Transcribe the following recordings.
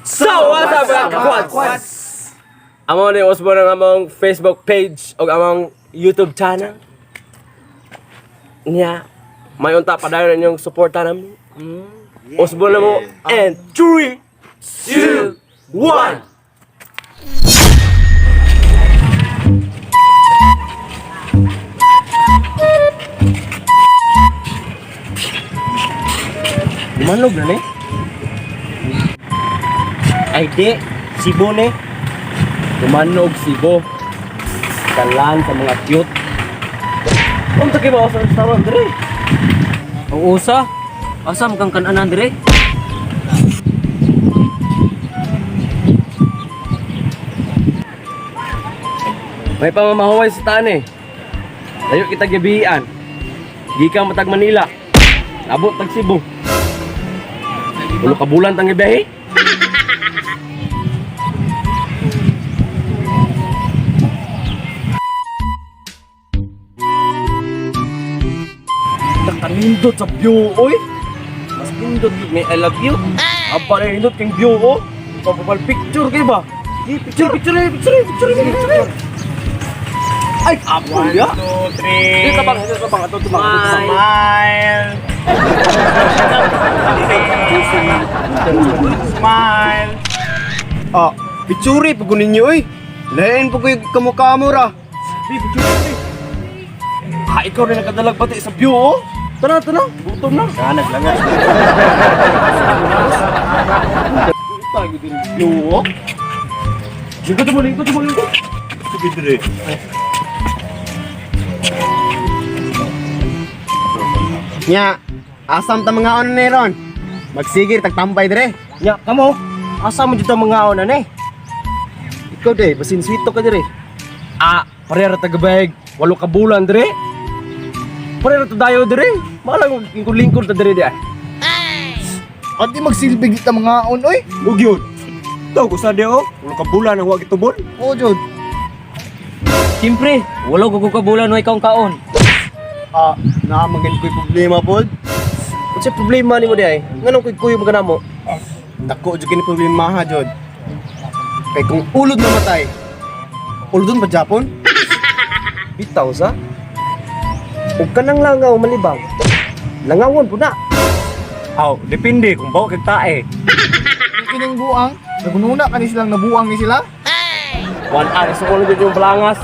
So, what's up, mga kakwads? Amo ni usbon ang among Facebook page o among YouTube channel. Nya, may unta padayon inyong suporta namin. Usbon na mo and 3, 2, 1. Manog na ni. Ay di, Cebu ni. Tumanog Cebu. Dalan sa mga cute. Unta kay ba sa restaurant dire? Ang usa. Asa man kang kananan dire? May pamamahuway sa taan eh. Layo kita gabian. Gikan matag Manila. Abot tag Cebu. Ulo ka bulan tang gibiyahe. Nakanindot sa view, oy. Mas pindot yun, may I love you. Apa na nindot kang view, oh. Papapal picture kay ba? Di, picture, picture, picture, picture, picture. Ay, apo ya. 2, 3. Dito bang, dito bang, ato tumang. Smile. Smile. Ah, pitsuri pag ninyo oy. Lain pag ko'y kamukha mo ra. Bi, picture, bi. Ah, ikaw na nakadalag pati sa view, oh. Tara, tara, gutom na. Kanag lang nga. Tayo din view, oh. Lingkod mo, lingkod mo, lingkod. Sige dire. Nya, asam ta mga on ni ron. Magsigir tagtambay dire. Nya, kamo. Asa mo dito mga ona ni? Ikaw de, basin sweet to ka dire. Ah, pareha ra tagabayag. 8 ka bulan dire. Pareha ra to dayo dire. Malang lingkod-lingkod ta dire di ay. At di magsilbi kita mga on oy. Ug yun. Taw ko sa di oh. 8 ka bulan ang wa gitubon. O jud. Siyempre, wala ko kabulan no ikaw ang kaon. Ah, naa man gani ko'y problema pod. Unsa problema nimo di ay? Nganong kuy-kuy mo kanamo? Dako jud kini problema ha jud. Kay kung ulod namatay, ulodon pa Japon? Bitaw sa? Ug kanang langaw malibang. Langawon po na. Aw, depende kung bawo kag tae. Kining buang, nagununa kani silang nabuang ni sila. 1 hour sa kulo yung balangas.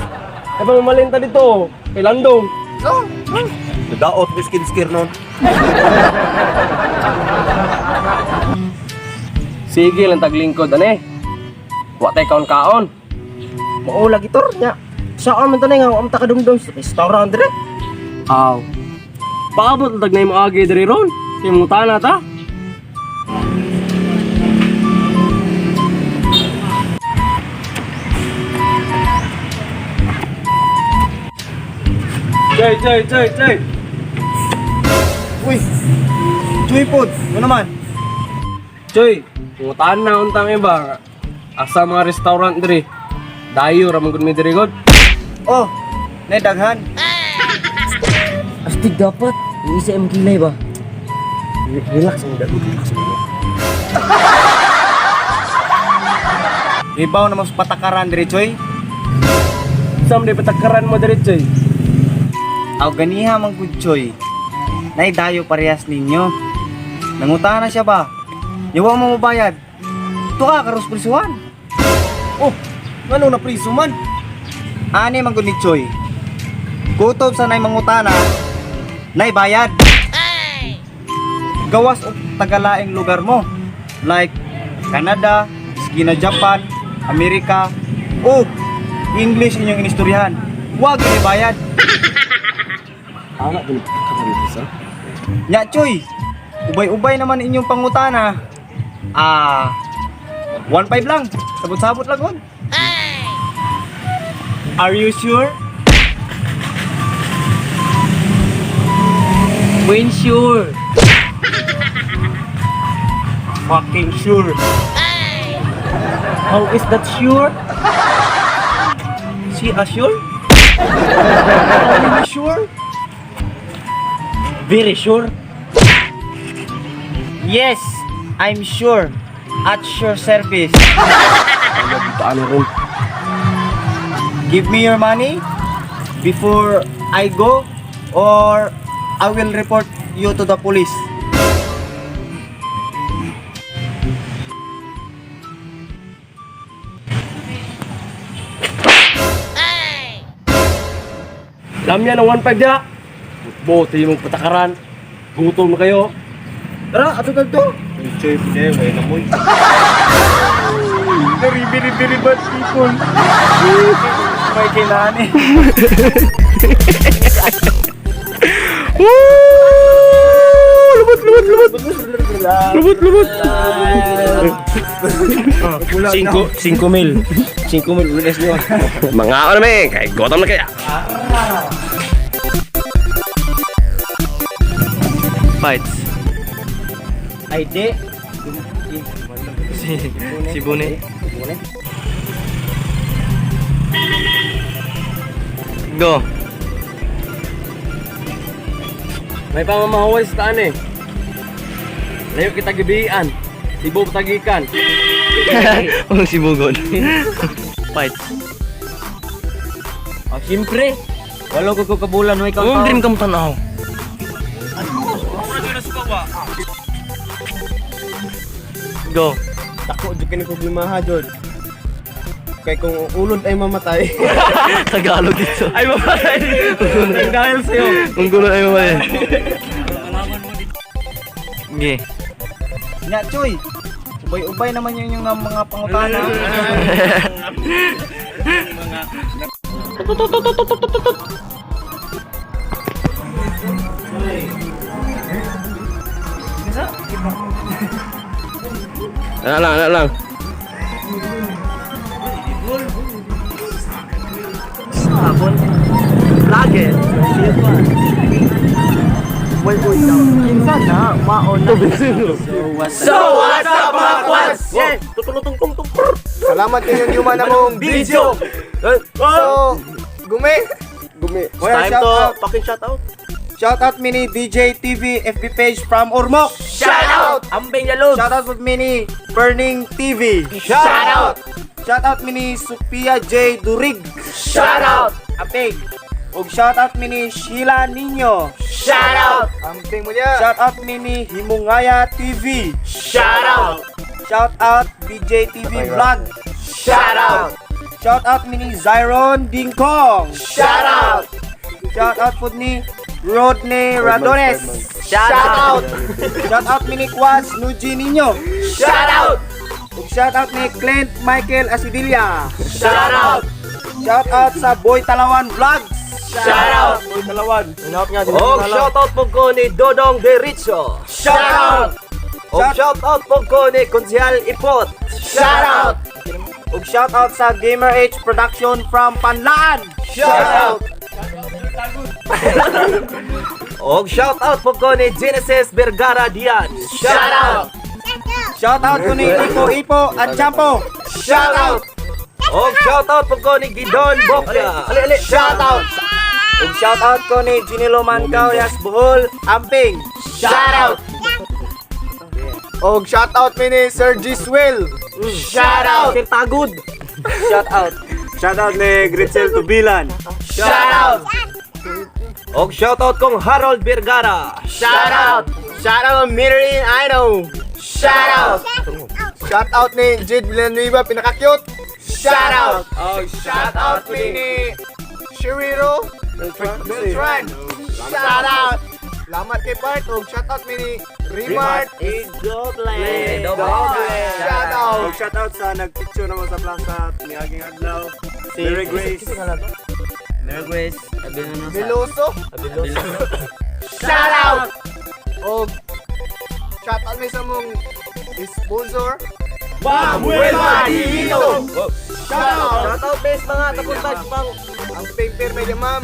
Ay pa mamalinta dito. Kay Landong. So, Nadaot mo skin skier nun. Sige lang taglingkod ane. Wa tay kaon kaon. Mao lagi tor nya. Saan man tanay nga wa man ta kadumdum sa restaurant dire? Aw. Paabot lang tag na imong agi diri ron. Kay mangutana ta. Jay, Jay, Jay, Jay. Uy, Chuy pod, ano naman? Choy, mangutana untang iba. Asa mga restaurant diri? Dayo ra man gud mi diri god. Oh, nay daghan. Astig dapat. Iisa imong kilay ba? Relax ang dagod, relax ang Ibaw na mas patakaran dire, Choy. Sam di patakaran mo diri, Choy. Aw ganiha man gud, Choy. Nay dayo parehas ninyo. Nangutana siya ba? Yawa mo mobayad. Tuka karos prisuhan. Oh, ngano na priso man? Ani man gud ni Choy. Kutob sa nay mangutana, nay bayad. Gawas og tagalaing lugar mo. Like Canada, Iskina Japan, Amerika, o English inyong inistoryahan. Wag ini bayad. Ana gud patakaran sa. Nya Choy, ubay-ubay naman inyong pangutana. Ah, 1.5 lang. Sabot-sabot lang kun. Are you sure? When sure. Fucking sure. How is that sure? Si assure? Are you sure? Very sure. Yes, I'm sure. At your service. Ano ron? Give me your money before I go or I will report you to the police. Alam niya ng 1.5 niya. Bote mong patakaran. Gutom na kayo. Tara, ato to. Choy, pinay, may namoy. Very, very, very bad people. May kailangan eh. Lubot, lubot, lubot. Lubot, lubot. 5,000. 5,000 ulit niyo. Mga ano na kay gutom na kaya. Fights. Ay di. Si Bune. Go. May pamamahuway sa taan eh. Layo kita gibian. Sibo tagikan. Ang sibugon. Fights. Ah, siyempre. Walo ko kabulan may Ang dream ka mo tanaw. Go. Tako, dyan kini problema ha, Jod. Kay kung ulod ay mamatay. Tagalog dito. Ay mamatay. Dahil sa'yo. Ang gulo ay mamatay. Ge. Nya, Choy. Ubay-ubay naman yun yung mga pangutana. Ano lang, ano lang. Lagi. Boy, boy, kinsa na, maon na. So what's up mga kwas? Salamat kayong human akong Video! So, gumi. Gumi. Time shout to out. fucking shout out. Shout out mini DJ TV FB page from Ormoc. Shout out! Ambeng Yalog! Shout out with mini Burning TV. Shout out! Shout out mini Sophia J Durig. Shout out! Apeg. Ug shout out mini Sheila Nino. Shout out! Amping mo niya. Shout out mini Himungaya TV. Shout out! Shout out BJ TV Vlog. Shout out! Shout out mini Zyron Dingkong. Shout out! Shout out po ni Rodney Radones. Shout out! Shout out mini Quaz Nuji Nino. Shout out! Ug shout out ni Clint Michael Asidilla. Shout out! Shout out sa Boy Talawan Vlogs. Shout out! Boy Talawan. Og shout out po ko ni Dodong Dericho. Shout out! Og shout out po ko ni Konsehal Ipot. Shout out! Ug shout out sa Gamer H Production from Panlaan. Shout out! Og shout out po ko ni Genesis Vergara Diaz. Shout out! Shout out ko ni Ipo Ipo at Champo. Shout out! Og shout out po ko ni Gidon Bokya. Shout out! Ug shout out ko ni Ginilo Mancao Yas Bohol Amping. Shout out! Og shout out mi ni Sir G. Swell. Shout out! Sir Tagud. Shout out. Shout out ni Gritzel Tubilan. Shout out! Og shout out kong Harold Vergara. Shout out! Shout out Mirin Aino. Shout out! Shout out ni Jade Villanueva, pinaka-cute. Shout out! Oh, shout out mi ni Shiriro Beltran. Shout out. Lamat kay Bart og shout out mi ni Remart Doble. Shout out. Shout out sa nagpicture naman sa plaza niaging adlaw. Mary Grace. Mary Grace Veloso. Shout out! Og shout out mi sa mong sponsor. Ma'am Wilma Dito! Shout out. Shout out best mga tapuntag pang Ang paper medyo ma'am.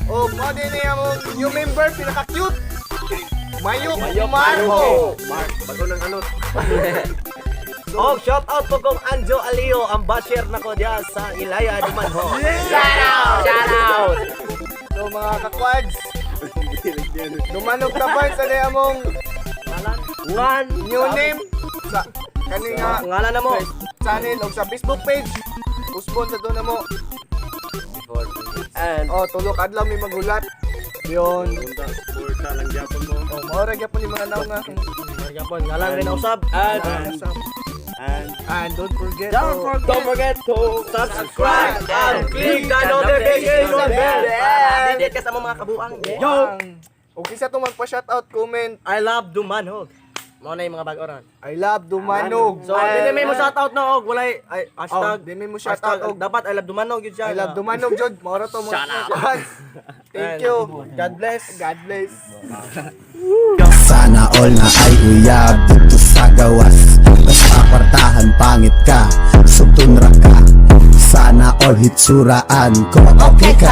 Og mo din ni among new member pinaka-cute. Mayok Marco. Mark, bago ng anot. Og shout out po kong Anjo Alio, ang basher na ko diya sa Ilaya Dumanho. Shout out! Shout out! So mga kakwads, lumanog taban sa ni among Ngan new name sa Kani nga Ngalan na mo. Channel og sa Facebook page. Usbon sa to na mo. And Oh, tulo ka adlaw may magulat. Yun. Suporta lang gyapon mo. Oh, mao ra gyapon ni mga naw nga. Gyapon, ngalan rin usab. And And don't forget Don't to forget don't forget to subscribe and click the notification bell. Update ka sa mga kabuang. Yo! Okay sa itong magpa-shoutout comment. I love Dumanhog. Mao na yung mga bago ron. I love Dumanog. So, dili may mo shoutout na og walay ay hashtag. Oh, dili mo shoutout hashtag, og. Dapat I love Dumanog yun siya. I love Dumanog jud. Mao ra to mo. Thank you. God bless. God bless. Sana all na ay uyab dito sa gawas. Basta kwartahan, pangit ka, sugtun ra ka. Sana all hitsuraan ko, okay ka.